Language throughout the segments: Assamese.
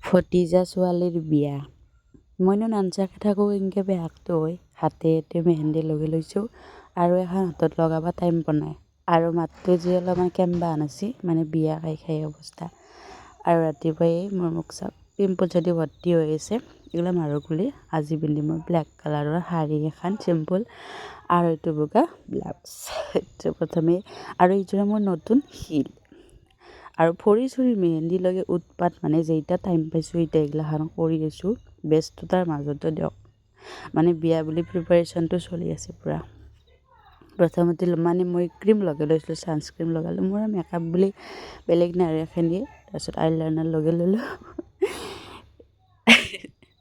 ভতিজা ছোৱালীৰ বিয়া। মইনো নানচাকে থাকোঁ এনেকৈ বেয়াটো হয়। হাতে হাতে মেহেন্দি লগাই লৈছোঁ আৰু এখন হাতত লগাব টাইম পোৱা নাই। আৰু মাতটো যে অলপমান কেম্বা আনছি, মানে বিয়া খাই খাই অৱস্থা। আৰু ৰাতিপুৱাই মোৰ মুখ চাওক পিম্পল যদি ভৰ্তি হৈ আছে, এইগিলা মাৰো বুলি আজি পিন্ধি মই ব্লেক কালাৰৰ শাৰী এখন চিম্পল আৰু এইটো বগা ব্লাউজ। এইটো প্ৰথমে আৰু এইযোৰা মোৰ নতুন হিল। আৰু ভৰি চৰি মেহেন্দি লগে উৎপাত, মানে যেইটা টাইম পাইছোঁ এতিয়া এইগিলাখান কৰি আছোঁ। ব্যস্ততাৰ মাজতো দিয়ক, মানে বিয়া বুলি প্ৰিপাৰেশ্যনটো চলি আছে পূৰা। প্ৰথমতে মানে মই ক্ৰীম লগাই লৈছিলোঁ, ছানস্ক্ৰীম লগালোঁ। মোৰ মেকআপ বুলি বেলেগ নাই আৰু এইখিনিয়ে। তাৰপিছত আইলাইনাৰ লগাই ল'লোঁ।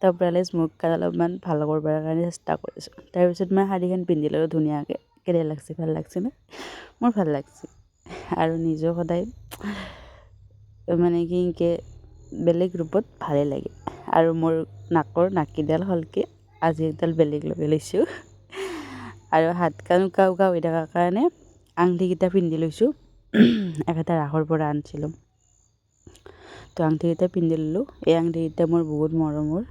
তাৰপৰা মুখখন অলপমান ভাল কৰিবৰ কাৰণে চেষ্টা কৰিছোঁ। তাৰপিছত মই শাৰীখন পিন্ধি ল'লোঁ ধুনীয়াকৈ। কেনে লাগছে, ভাল লাগছে নে? মোৰ ভাল লাগছে। আৰু নিজেও সদায় মানে কি এনকে বেলেগ ৰূপত ভালেই লাগে। আৰু মোৰ নাকৰ নাকিডাল হলকে আজি এডাল বেলেগ লগাই লৈছোঁ। আৰু হাতখন উকা উকা হৈ থকাৰ কাৰণে আঙঠিকেইটা পিন্ধি লৈছোঁ। একেটা ৰাসৰ পৰা আনিছিলোঁ, তো আঙঠিকেইটা পিন্ধি ল'লোঁ। এই আঙঠিকেইটা মোৰ বহুত মৰমৰ,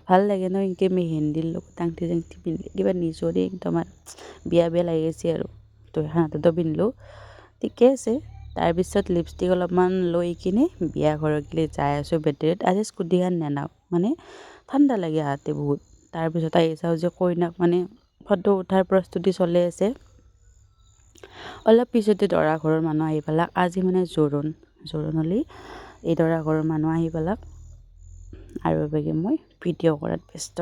ভাল লাগে ন এনেকৈ মেহেন্দিৰ লগত আঙঠি চাঙঠি পিন্ধিলে, কিবা নিজৰে একদম আৰু বিয়া বিয়া লাগি গৈছে আৰু। তো এখন হাততো পিন্ধিলোঁ, ঠিকে আছে। তাৰপিছত লিপষ্টিক অলপমান লৈ কিনে বিয়া ঘৰলৈ যাই আছোঁ বেটেৰীত। আজি স্কুটিখন নেনাওঁ, মানে ঠাণ্ডা লাগে আহাতে বহুত। তাৰপিছত আহি চাওঁ যে কইনাক মানে ফটো উঠাৰ প্ৰস্তুতি চলি আছে। অলপ পিছতে দৰা ঘৰৰ মানুহ আহি পালাক। আজি মানে জোৰোণ, জোৰোণ হ'লে এই দৰা ঘৰৰ মানুহ আহি পালাক। আৰু এবাগে মই ভিডিঅ' কৰাত ব্যস্ত।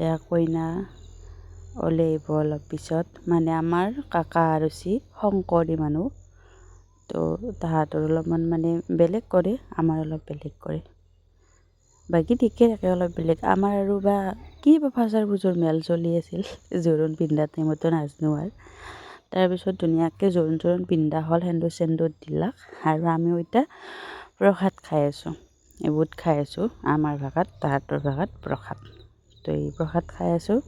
এয়া কইনা ওলাই আহিব অলপ পিছত। মানে আমাৰ কাকা আৰু চি শংকৰী মানুহ, তো তাহাঁতৰ অলপমান মানে বেলেগ কৰে, আমাৰ অলপ বেলেগ কৰে। বাকী ঠিকে থাকে, অলপ বেলেগ আমাৰ। আৰু বা কি বা ফাচাৰ পুজোৰ মেল চলি আছিল জোৰোণ পিন্ধা টাইমতো নাজনো আৰু। তাৰপিছত ধুনীয়াকৈ জোৰোণ চোৰোণ পিন্ধা হ'ল, সেন্দুৰ চেন্দুৰ দিলাক। আৰু আমিও এতিয়া প্ৰসাদ খাই আছোঁ, এইবোৰত খাই আছোঁ। আমাৰ ভাষাত, তাহাঁতৰ ভাষাত প্ৰসাদ। তো এই প্ৰসাদ খাই আছোঁ।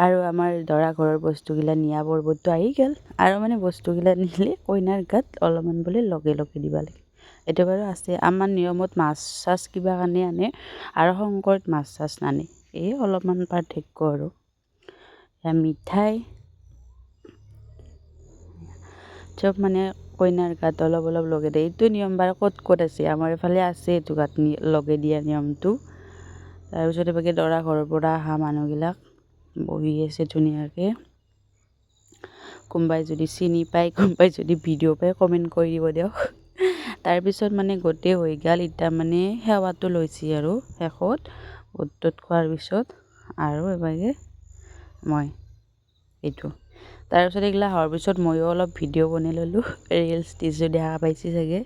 আৰু আমাৰ দৰা ঘৰৰ বস্তুগিলা নিয়া পৰ্বটো আহি গ'ল। আৰু মানে বস্তুগিলা নিলে কইনাৰ গাত অলপমান বোলে লগে লগে দিব লাগে, এইটো বাৰু আছে। আমাৰ নিয়মত মাছ চাছ কিবা কাৰণে আনে আৰু শংকৰত মাছ চাছ নানে, এই অলপমান পাৰ্থক্য। আৰু মিঠাই চব মানে কইনাৰ গাত অলপ অলপ লগাই দিয়ে, এইটো নিয়ম বাৰু ক'ত ক'ত আছে? আমাৰ এইফালে আছে এইটো গাত লগাই দিয়া নিয়মটো। তাৰপিছত এইভাগে দৰা ঘৰৰ পৰা অহা মানুহবিলাক বহি আছে ধুনীয়াকৈ। কোনোবাই যদি চিনি পায়, কোনোবাই যদি ভিডিঅ' পায়, কমেণ্ট কৰি দিব দিয়ক। তাৰপিছত মানে গোটেই হৈ গ'ল। এতিয়া মানে সেৱাটো লৈছে আৰু শেষত বুট টুট খোৱাৰ পিছত আৰু এভাগে মই এইটো। তাৰপিছত এইগিলা হোৱাৰ পিছত ময়ো অলপ ভিডিঅ' বনাই ল'লোঁ, ৰিলচ দিছোঁ, দেখা পাইছে চাগে।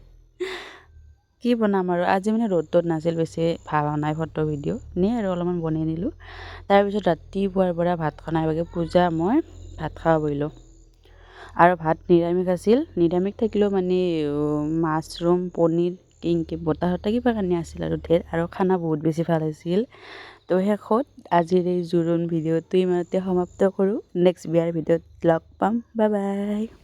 কি বনাম আৰু, আজি মানে ৰ'দ ত'দ নাছিল, বেছি ভাল হোৱা নাই ফটো ভিডিঅ', এনেই আৰু অলপমান বনাই নিলোঁ। তাৰপিছত ৰাতিপুৱাৰ পৰা ভাত খানাৰ বাগে পূজা, মই ভাত খাব বহিলোঁ। আৰু ভাত নিৰামিষ আছিল। নিৰামিষ থাকিলেও মানে মাছৰুম, পনীৰ, কিংকি বতাহ চতাহ কিবা কানি আছিল আৰু ধেৰ। আৰু খানা বহুত বেছি ভাল আছিল। তো শেষত আজিৰ এই জোৰোণ ভিডিঅ'টো ইমানতে সমাপ্ত কৰোঁ। নেক্সট বিয়াৰ ভিডিঅ'ত লগ পাম। Bye bye.